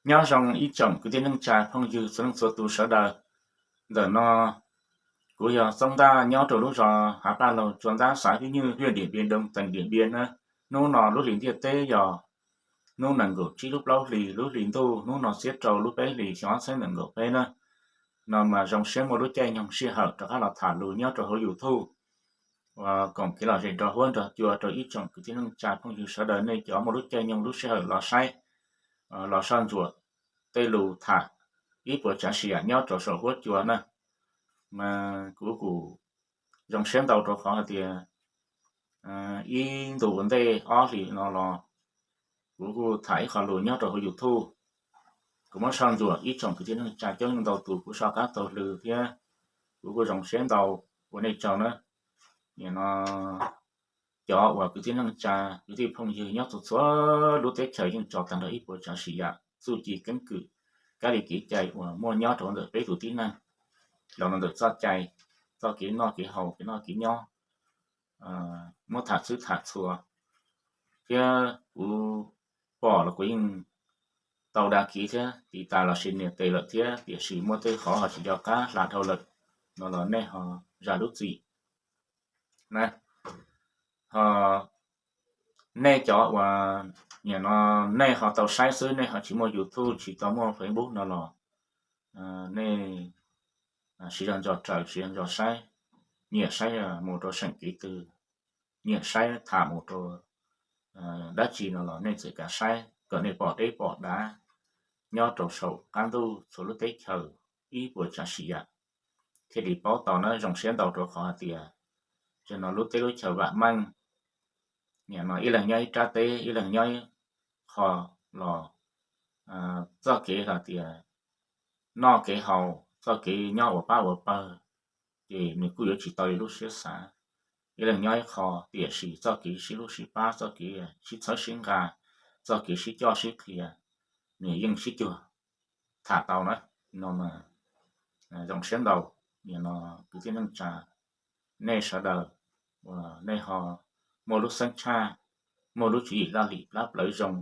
Nyob zoo ib tsoom kwv tij neej tsa phooj ywg txhua leej txhua tus sawv daws. Ntawm no kuv yog Txoov Ntaj nyob rau lub zos Hav Paj Laug, Tsua Ntab, xav Vib Nywj, hwj Diam Npias Doo, teem Diam Npias na. Hnub no lub hlis ntiaj teb yog hnub nees nkaum tsib lub plaub hlis lub hlis ntuj, hnub no xiab rau lub peb hlis xyoo ob txhiab nees nkaum peb na. No mas zoo siab muaj lub caij nyoog sij hawm rov qab los tham lus nyob rau hauv YouTube, koom kev lom zem nrog huab nrog cua rau ib tsoom kwv tij neej tsa phooj ywg sawv daws nej cov muaj lub caij nyoog lub sij hawm los saib, los soj ntsuam tej lus tham ib puas tsav sim yam nyob rau saum huab cua na. Mas kuv kuj zoo siab ntau rau qhov hais tias ib ntus ua ntej ob hlis no los kuv kuj tham ib qho lus nyob rau hauv YouTube. Kuv muab soj ntsuam ib tsoom kwv tij neej tsa coob leej ntau tus kuv soj qab taug lw thiab kuv kuj zoo siab ntau ua nej tsaug na. Nim no cov uas kwv tij neej tsa kwv tij phooj ywg nyob txhua txhua lub teb chaws yeej tso tag nrho ib puas tsav sim yam txuj ci keeb kwm kab li kev cai uas muaj nyob rau ntawm peb tus tib neeg los ntawm txoj cai, txoj kev noj kev haus, kev noj kev nyob, muab tham txwb tham txhua. Thiab kuv pom los kuv yeej tau dag kiv thiab tiv tas los sis nias tes lawm thiab, tiam sis muaj tej qhov ho tsis nco qab hla dhau lawm no los nej ho zam lub txim na. Ho nej cov uas nim no nej ho tau saib xwb, nej ho tsis muaj YouTube, tsis tau muaj Facebook no los nej siv zog ntso raws, siv zog ntso saib, nyiam saib mus rau seem kev twg, nyiam saib tham mus rau dab tsi no los nej txawm kav saib kom nej pom deb pom dav nyob rau saum qab ntuj txhua lub teb chaws ib puas tsav sim yam thiaj li paub tau na. Zoo siab ntau rau qhov hais tias zaum no lub teb lub chaws vam meej, nim no ib leeg nyob ib rab teb, ib leeg nyob ib qho los txoj kev hais tias noj kev haus, txoj kev nyob ua pab ua pawg ces nws kuj yuav tsis tau li lub siab xav. Ib leeg nyob ib qho tiam sis txoj kev sib hlub sib pab, txoj kev sib txhawb sib nqa, txoj kev sib coj sib qhia, nws yeej sib cuag tham tau na. No zoo siab ntau nim no kwv tij neej tsa nej sawv daws uas nej ho muaj lub xeeb tshaj, muaj lub tswv yim laj lim plab plawv zoo,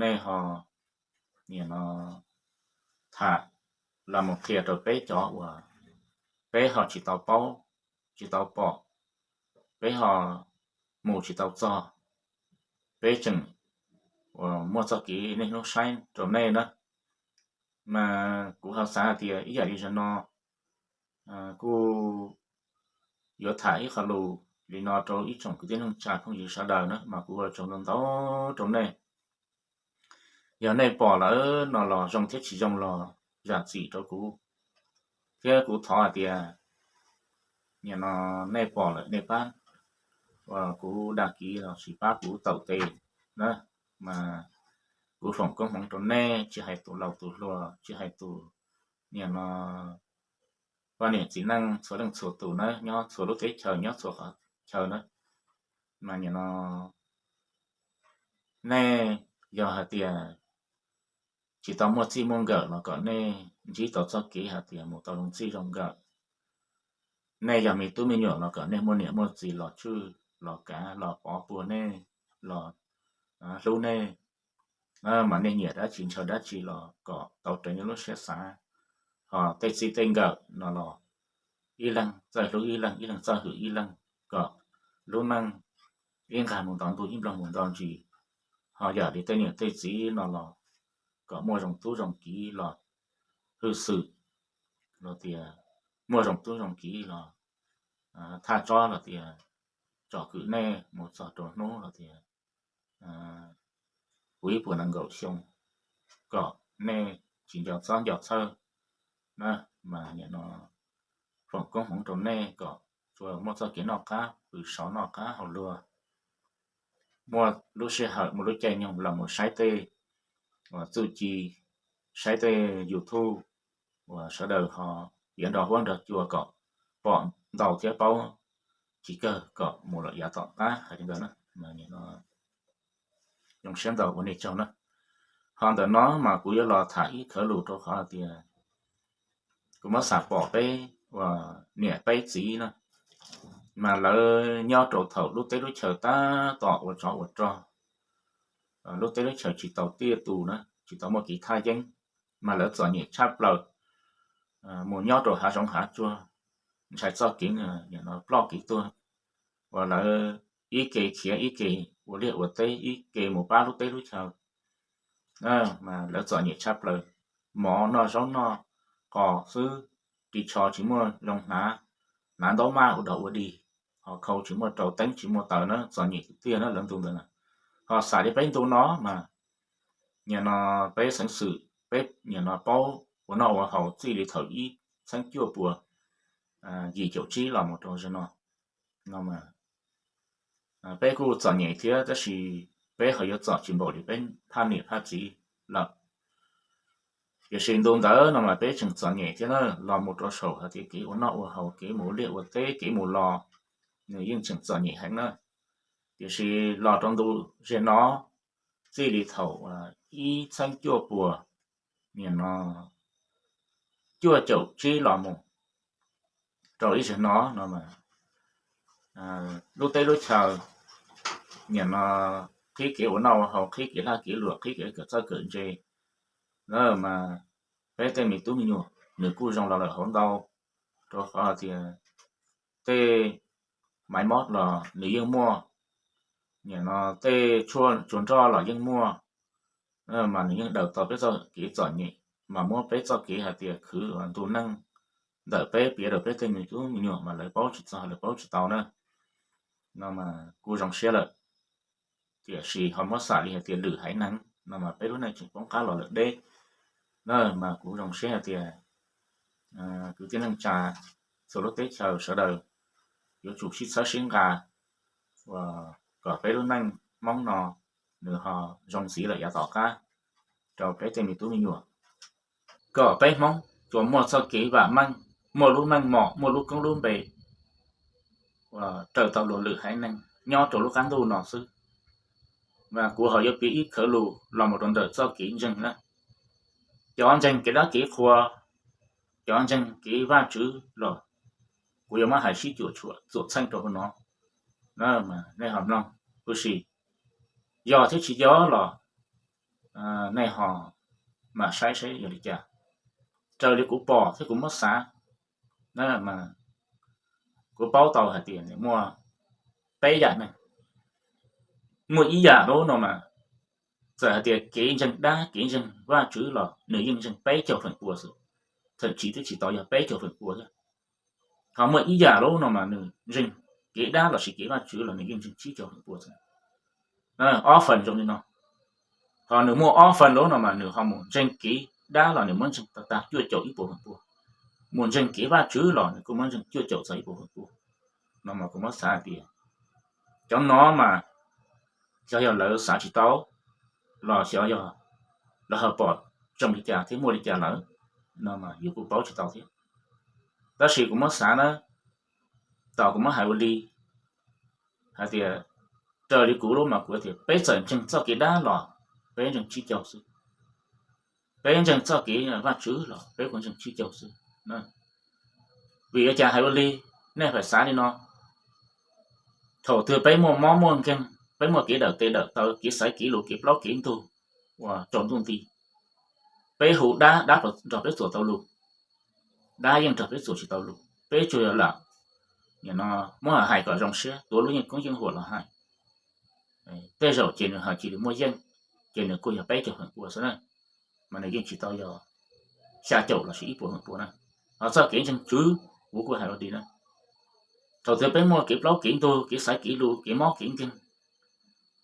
nej ho nim no tham los mus qhia rau peb cov uas peb ho tsis tau paub, tsis tau pom, peb ho mus tsis tau txog, peb tseem uas muaj txoj kev niaj hnub saib rau nej na. Mas kuv ho xav hais tias ib yam li zaum no kuj yuav tham ib qho lus li no rau ib tsoom kwv tij neej tsa phooj ywg sawv daws na, mas kuv ua tsaug ntau ntau rau nej. Yog nej pom lawm no los zoo thiab tsis zoo los zam txim rau kuv, thiab kuv thov hais tias nim no nej pom lawm nej pab uas kuv dag kiv los sis pab kuv taum tes na, mas kuv foom koob hmoov rau nej, tsis hais tus laus tus hluas, tsis hais tus nim no poj niam txiv neej txhua leej txhua tus na, nyob txhua lub teb chaws, nyob txhua qhov chaw na. Mas nim no nej yog hais tias tsis tau muaj txij muaj nkawm los kom nej ntsib tau txoj kev hais tias mus tau zoo txij zoo nkawm. Nej yog me tub me nyuam los kom nej muaj niam muaj txiv los tswj los kav los pov puag nej, los hlub nej, mas nej nyiam dab tsi ntshaw dab tsi los kom tau raws nej lub siab xav. Ho tej txij tej nkawm no los ib leeg txawj hlub ib leeg, ib leeg txawj hwm ib leeg, kom lub neej ib nqag mus nto ntuj ib nploog mus nto ntsis. Ho yam li tej niam tej txiv no los kom muaj zoo tub zoo kiv los hwj xwm los tias muaj zoo tub zoo kiv los thaj tsob los tias tsom kwm nej mus txog rau hnub los tias puv ib puas nees nkaum xyoo, kom nej tsis nco txob nco txhawj na. Mas nim no foom koob hmoov rau nej kom tsuas muaj txoj kev noj qab pw sov, noj qab haus luag, muaj lub sij hawm muaj lub caij nyoog los mus saib tej txuj ci, saib tej YouTube uas sawv daws ho yuav nrog huab nrog cua kom pom ntau thiab paub tsis kawg kom mus lawm yav tom qab hais li ntawd na. Zoo siab ntau ua nej tsaug na. Ho ntawm no mas kuv yuav los tham ib khawv lus rau qhov hais tias kuv muab xam pom peb uas niam peb txiv na, mas lawv nyob rau thaum lub teb lub chaws tab tom ua tsov ua rog, lub teb lub chaws tsis tau tiaj tus na, tsis tau muaj kev thaj yeeb, mas lawv txom nyem tshaj plaws, mus nyob rau hav zoov hav tsuag, ntshai txoj kev ploj kev tuag, uas lawv ib ke khiav ib ke ua liaj ua teb, ib ke mus pab lub teb lub chaw, mas lawv txom nyem tshaj plaws. Mov noj zaub noj qos xwb, ris tsho tsis muaj zoo hnav, hnav ntaub maj ua dog ua dig, ho khau tsis muaj rau, teeb tsis muaj taws na, txom nyem tiag tiag na lawv ntu ntawd na. Ho xav li peb ntu no mas, nim no peb xeev xwm, peb nim no paub ua noj ua haus txij li thaum ib txheeb cuaj puas yim caum tsib los mus rau zaum no, no peb kuj txom nyem thiab, tab sis peb ho yuav txom tsis npaum li peb phaj niam phaj txiv lawm. Tiam sis ntu ntawd no mas peb tseem txom nyem thiab na, los mus rau saum hais tias kev ua noj ua haus, kev mus liaj ua teb, kev mus los, nws yeej tseem txom nyem heev na. Tiam sis los rau ntu zaum no, txij li thaum ib txheeb cuaj puas, nim no cuaj caum tsib los mus rau ib zaug no, no lub teb lub chaw, nim no qhib kev ua noj ua haus, qhib kev hlaj kev luam, qhib kev kawm txawj kawm ntse, no mas peb tej me tub me nyuam nws kuj zoo los lawm hauv ntau, rau qhov hais tias tej maiv mob los nws yeej muaj, nim no tej tshuaj tsuag nroj los yeej muaj, mas nws yeej daws tau peb txoj kev txom nyem, mas muab peb txoj kev hais tias khwv ntu neej ntawm peb piav rau peb tej me tub me nyuam mas lawv paub tsis txog, lawv paub tsis tau na. No mas kuj zoo siab lawm. Tiam sis ho muab xam li hais tias lwm haiv neeg no mas peb lub neej tseem poob qab los lawm deb na, mas kuv zoo siab hais tias kwv tij neej tsa txhua lub teb chaws sawv daws yuav tsum sib txhawb sib nqa, uas kom peb lub neej Hmoob no nws ho zoo ntxiv lawm yav tom qab rau peb tej me tub me nyuam, kom peb Hmoob tsuas muaj txoj kev vam meej, muaj lub meej mom, muaj lub koob lub npe uas raws tau luag lwm haiv neeg nyob rau lub qab ntuj no xwb. Mas kuv ho yuav piav ib khawv lus los mus rau ntawm txoj kev ntseeg na. Cov ntseeg kev dab kev qhua, cov ntseeg kev Vajtswv los kuv yuav muab hais sib cuam tshuam txuam txheej rau hauv no, nej ho mloog huv si. Yog thiab tsis yog los nej ho mam saib seb yog li cas. Raws li kuv pom thiab kuv muab xav, kuv paub tau hais tias nws muaj peb yam neeg. Muaj ib yam lub no mas txawm hais tias kev ntseeg dab kev ntseeg Vajtswv los nws yeej ntseeg peb caug feem pua xwb, thậm chí twb tsis tau yog peb caug feem pua thiab. Ho muaj ib yam lub no mas nws ntseeg kev dab lossis kev Vajtswv los nws yeej ntseeg tsib caug feem pua xwb. Ob phần zoo li no. Ho nws muaj ob phần lub no mas nws ho mus ntseeg kev dab los nws muab ntseeg tag tag cuaj caum ib puas feem pua, mus ntseeg kev Vajtswv los nws kuj muab ntseeg cuaj caum txog ib puas feem pua. No mas kuv muab xav hais tias cov no mas xyov yog lawv xav tsis tau los xyov yog lawv ho pom zoo li cas thiab muaj li cas lawm, no mas yus kuj paub tsis tau thiab. Tab sis kuv muab xav na, tom kuv muab hais ua li hais tias raws li kuv lub mas kuv tias peb txawm ntseeg txoj kev dab los peb ntseeg tsib caug xwb. Peb ntseeg txoj kev Vajtswv los peb kuj ntseeg tsib caug xwb. Vim li cas hais ua li? Nej pheej xav li no, thaum twg peb muaj mob muaj nkeeg, peb muaj kev dawm tes dawm taw, kev xaiv kev lus, kev plaub kev ntug uas tsaus ntuj nti, peb hu dab, dab puas nrog peb txuas tau lus? Dab yeej nrog peb txuas tsis tau lus. Peb tsuas yog lam, nim no muab hais kom zoo siab tuav lub yeej koob yeej huam los hais. Tej zaum ces nws ho cia li muaj yeej, ces nws kuj yog peb caug feem pua xwb na, mas nws yeej tsis tau yog xya caum lossis ib puas feem pua na. Ho txoj kev ntseeg tswv kuv kuj hais ua li na, thaum twg peb muaj kev plaub kev ntug, kev xaiv kev lus, kev mob kev nkeeg,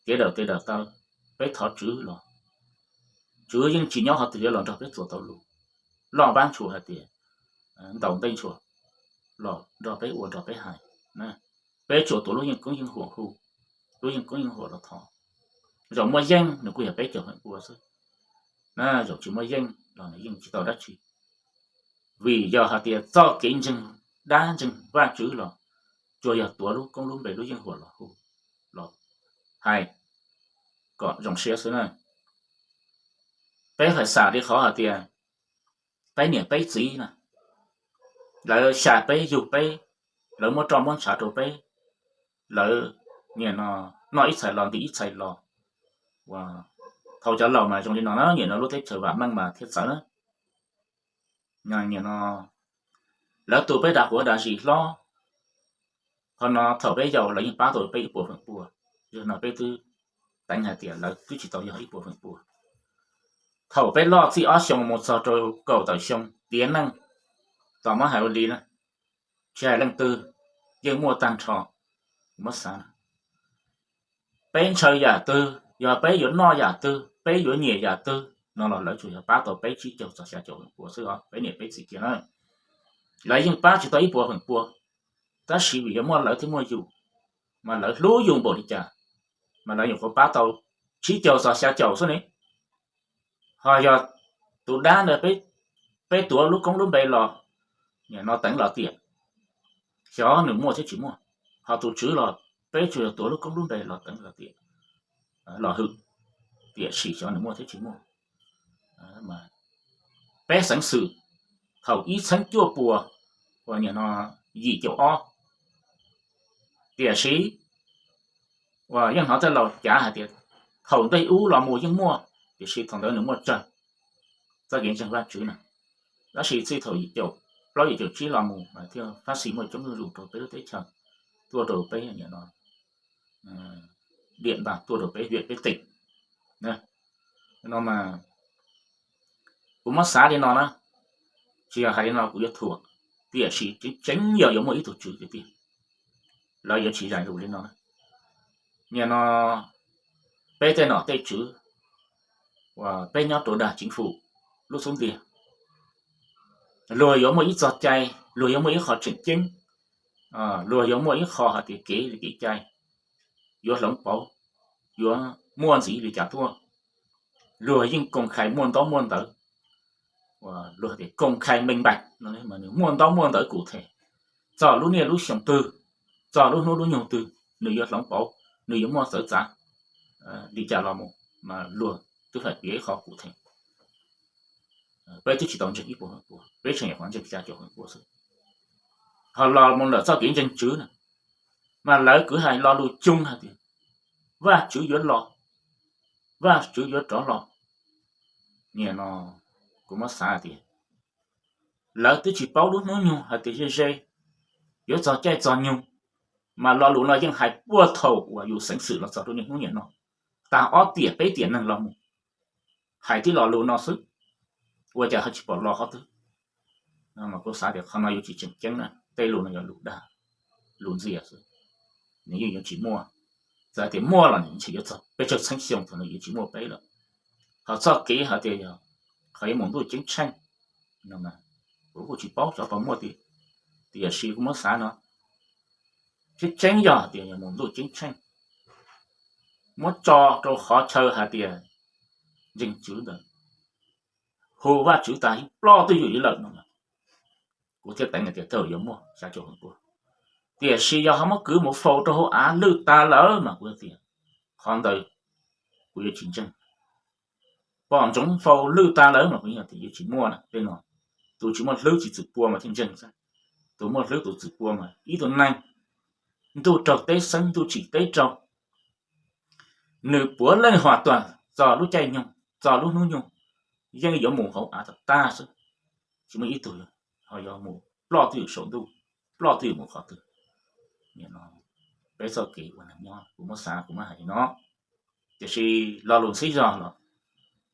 kev dawm tes dawm taw, peb thov tswv los tswv yeej tsis nyob qhov twg yuav los nrog peb txuas tau lus, loj vab ntshua hais tias ntaus ntej ntshua los nrog peb ua nrog peb hais. Peb tsuas tuav lub yeej koob yeej huam hu, lub yeej koob yeej huam los thov. Zaum muaj yeej nws kuj yog peb caug feem pua xwb, zaum tsis muaj yeej los nws yeej tsis tau dab tsi. Vim yog hais tias txoj kev ntseeg dab ntseeg Vajtswv los tsuas yog tuav lub koob lub npe lub yeej huam los hu, los hais kom zoo siab xwb na. Peb hais xam li qhov hais tias peb niam peb txiv na, lawv xya peb yug peb, lawv muab roj muab ntshav rau peb, lawv nim no noj ib txhais los nti ib txhais los, uas Thaum cov laus mas zoo li no na, nim no lub teb chaws vam meej mas thiaj txawv na. Nim no lawv tu peb dag quav dag zis hlob, qhov no thaum peb yau lawv yeej pab tau peb ib puas feem pua, yog no peb twb teev hais tias lawv twb tsis tau yog ib puas feem pua. Thaum peb loj txij ob xyoo mus txog rau kaum tawm xyoo tiav neej, tos muab hais ua li na, tsis hais leej twg yeej muaj tag nrho. Muab xav, peb ntshaw yam twg, yog peb yuav noj yam twg, peb yuav nyiam yam twg no los lawv tsuas yog pab tau peb tsib caug txog xya caum feem pua xwb os, peb niam peb txiv kiag na. Lawv yeej pab tsis tau ib puas feem pua, tab sis vim yog muaj lawv thiaj muaj yus, mas lawv hlub yus npaum li cas, mas lawv nyuam qhuav pab tau tsib caug txog xya caum xwb ne. Ho yog tus dab ntawd peb tuav lub koob lub npe los, nim no teev los tiam, xyov nws muaj thiab tsis muaj. Ho tus tswv los peb tsuas yog tuav lub koob lub npe los teev los tiam, los hwm, tiam sis xyov nws muaj thiab tsis muaj. Peb xeev xwm thaum ib txheeb cuaj puas, uas nim no yim caum ob, tiam sis uas yeej hnov tej laus cav hais tias thaum ntej ub los mus yeej muaj, tiam sis thaum ntawd nws muaj tsawg txoj kev ntseeg Vajtswv na. Tab sis txij thaum yim caum plaub yim caum tsib los mus mas thiaj fab xis muaj coob zuj zus rau peb lub teb chaws, tuaj rau peb nim no diam ntaj tuaj rau peb viam peb tim. No mas kuv muab xav li no na, tsis yog hais li no kuv yuav thuam, tiam sis tseeb tseeb yog yuav muaj ib tug tswv tiag tiag, lawv yuav tsis zais lus li no. Nim no peb tej nom tej tswv uas peb nyob rau dag chính phủ lub xub ntiag, luag yuav muaj ib txoj cai, luag yuav muaj ib qho tseem ceeb, luag yuav muaj ib qho hais tias kev li kev cai, yuav hloov pauv, yuav muaj ntxiv li cas tuaj, luag yeej công khai muaj ntaub muaj ntawv, luag tias công khai minh bạch, muaj ntaub muaj ntawv cụ thể, txog lub niaj lub xyoo twg, txog lub hnub lub nyoog twg, nws yuav hloov pauv, nws yuav muaj txawv txav li cas los mus, mas luag twb hais piav ib qho cụ thể. Peb twb tsis tau ntseeg ib puas feem pua, peb tseem nyuam qhuav ntseeg xya caum feem pua xwb. Ho los mus ntawm txoj kev ntseeg tswv na, mas lawv kwv hais lo lus coob hais tias Vajtswv yuav los, Vajtswv yuav rov los. Nim no kuv muab xav tias lawv twb tsis paub lub hnub nyoog hais tias ze ze yuav txog caij txog nyoog, mas lo lus no yeej hais puag thaum uas yus xeev xwm los txog rau niaj hnub nim no, tag ob tiam peb tiam neeg los mus hais tib lo lus no xwb, ua cas ho tsis pom los qhov twg. Mas kuv xav tias qhov no yuav tsis tseem ceeb na, tej lus no yog lus dag, lus ntxias xwb, nws yeej yuav tsis muaj. Txawm tias muaj los nws ntshe yuav txog peb tsawg txheeb xyoo thaum nws yuav tsis muaj peb lawm. Ho txoj kev hais tias yog qhov yuav mus ntuj ceeb tsheej, kuv kuj tsis paub xyov puas muaj tiag, tiam sis kuv muab xav no, tseeb tseeb yog tias yog mus ntuj ceeb tsheej, muab tso rau qhov chaw hais tias ntseeg tswv ntawd, hu Vajtswv tas ib ploj twj ywm li lawm no, kuv thiaj teev hais tias tej zaum yuav muaj xya caum feem pua. Tiam sis yog ho muab kwv mus faus rau hauv av lwj tas lawm mas kuv tias qhov ntawd kuv yuav tsis ntseeg. Pom ntsoov faus lwj tas lawm mas kuv tias yuav tsis muaj na. Tej no tus tsis muaj hlwb tsis txwm pua mas thiaj ntseeg xwb. Tus muaj hlwb tus txwm pua mas ib tug neeg ntuj raug teb xeeb ntuj tsim teb raug, nws puav leej hoàn toàn txog lub caij nyoog txog lub hnub nyoog yeej yuav mus hauv av tag tag xwb, tsis muaj ib tug ho yuav mus ploj twj ywm saum ntuj, ploj twj ywm mus qhov twg. Peb txoj kev ua neeg nyob kuv muab xav kuv muab hais li no. Tiam sis lo lus ntxhib zog los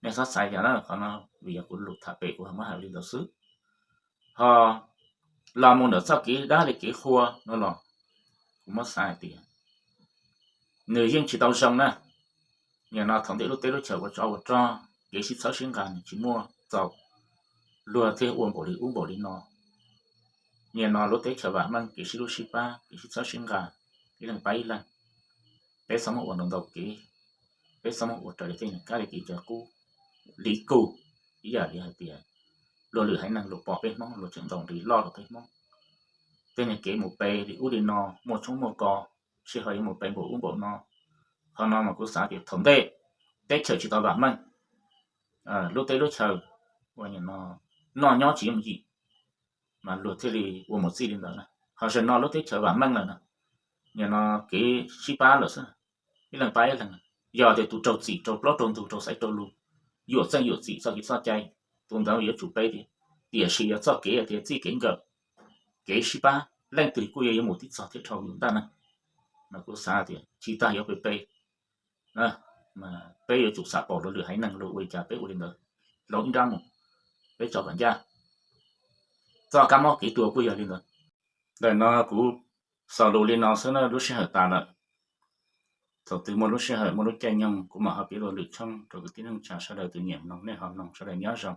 nej txhob xav yam na, qhov no vim yog kuv lus tham pem kuv muab hais li ntawd xwb. Ho los mus ntawm txoj kev dab li kev qhua no los kuv muab xav hais tias nws yeej tsis tau zoo na. Nim no thaum ntej lub teb lub chaws ua tsov ua rog, kev sib txhawb sib nqa nws tsis muaj txaus, luag thiaj ua npaum li ub npaum li no. Nim no lub teb chaws vam meej kev sib hlub sib pab kev sib txhawb sib nqa, ib leeg pab ib leeg, peb txhob muab ua ntau ntau kev, peb txhob muab ua raws li tej niag kab li kev cai qub li kuj ib yam li hais tias luag lwm haiv neeg luag pom peb Hmoob luag tseem ntaus nqi loj rau peb Hmoob. Tej niag kev mus pe li ub li no muaj tshoob muaj kos, sij hawm yuav mus pe npaum ub npaum no. Qhov no mas kuv xav tias thaum ntej teb chaws tsis tau vam meej, lub teb lub chaws ua noj nyob tsis yooj yim, mas luag thiaj li ua mus txij li ntawd na. Ho zaum no lub teb chaws vam meej lawm na, nim no kev sib pab lawm xwb, ib leeg pab ib leeg, Yog tias tus raug txim raug plaub raug ntug raug xaiv raug lug, yuam txeej yuam txim txoj kev txoj cai, tus ntawd yuav tsum pe tiag. Tiam sis yog txoj kev tias txij kev nkawm, kev sib pab, leej twg kuj yuav yuav mus tib txog thiab dhau yus ntaj neeg. Mas kuv xav tias tsis tas yuav pe pe, peb yuav tsum xam pom luag lwm haiv neeg luag ua li cas peb ua li ntawd, hloov ib nrab mus, peb tso kom ncaj. Txoj kab mob kev tuag kuj yog li ntawd. Ntawm no kuv xaus lus li no xwb na, lub sij hawm tas lawm. Thaum twg muaj lub sij hawm muaj lub caij nyoog kuv mam ho piav dua lwm tshooj rau kwv tij neej tsa sawv daws tus nyiam mloog nej ho mloog, sawv daws nyob zoo.